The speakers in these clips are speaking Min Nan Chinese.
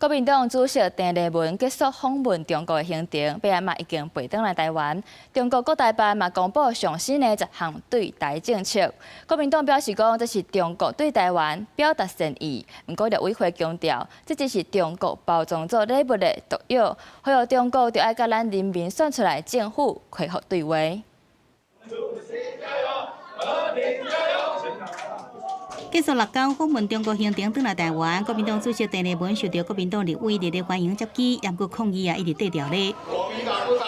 國民黨主席鄭麗文結束訪問中國的行程，八仔嘛已經飛轉來台灣。中國國台辦嘛公布上新的十項對台政策。國民黨表示講，這是中國對台灣表達善意。毋過陸委會強調，這只是中國包裝做禮物的毒藥，呼籲中國著愛佮咱人民選出來政府恢復對話。加油！和平加油！結束6天訪問中國行程，轉來台灣，國民黨主席鄭麗文受到國民黨立委熱烈歡迎接機，毋過抗議啊，一直綴牢咧。國民黨不倒，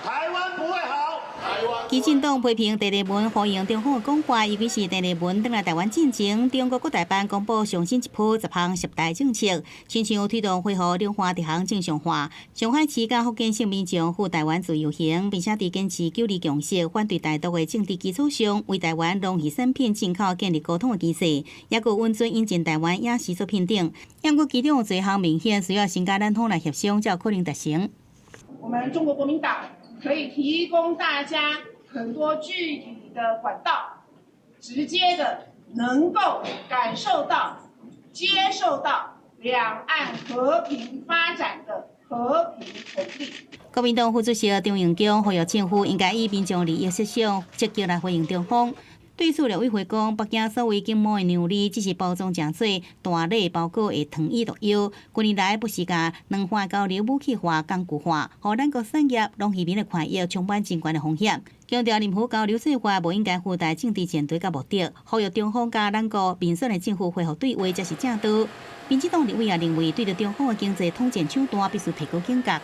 台灣不會好。台灣。基進黨批評鄭麗文呼應中方的講法，尤其是鄭麗文轉來台灣進前，中國國台辦公布上新一波十項涉台政策，親像推動恢復兩岸直航正常化，上海市佮福建省民眾赴台灣自由行，並且佇堅持九二共識、反對台獨的政治基礎上，為台灣農漁產品進口建立溝通的機制，抑閣允准引進台灣影視作品等。毋過其中有一項明顯需要先佮咱方來協商，才有可能達成。我們中國國民黨可以提供大家很多具體的管道，直接的能夠感受到、接受到兩岸和平發展的和平紅利。國民黨副主席張榮強呼籲政府應該以民眾利益設想，積極來回應中方。對此，陸委會講，北京所謂經貿的讓利，只是包裝成做大禮包裹的糖衣毒藥。近年來不時共兩岸交流武器化、工具化，予咱國產業、農漁民的權益充滿真懸的風險。強調任何交流做法無應該附帶政治前提佮目的，呼籲中方佮咱國民選的政府恢復對話才是正道。民進黨立委也認為，對著中方的經濟統戰手段，必須提高警覺。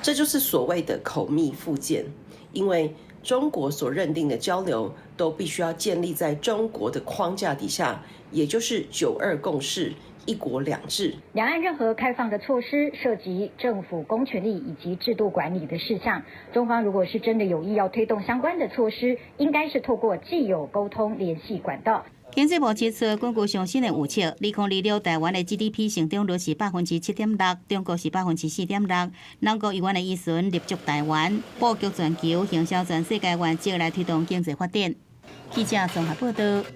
這就是所謂的口蜜腹劍，因為中國所認定的交流都必須要建立在中國的框架底下，也就是九二共識、一國兩制。兩岸任何開放的措施涉及政府公權力以及制度管理的事項，中方如果是真的有意要推動相關的措施，應該是透過既有溝通聯繫管道。經濟部指出，根據上新的預測，2026台灣的 GDP 成長率是7.6%，中國是4.6%。兩國猶原會依循立足台灣、布局全球、行銷全世界原則來推動經濟發展。記者綜合報道。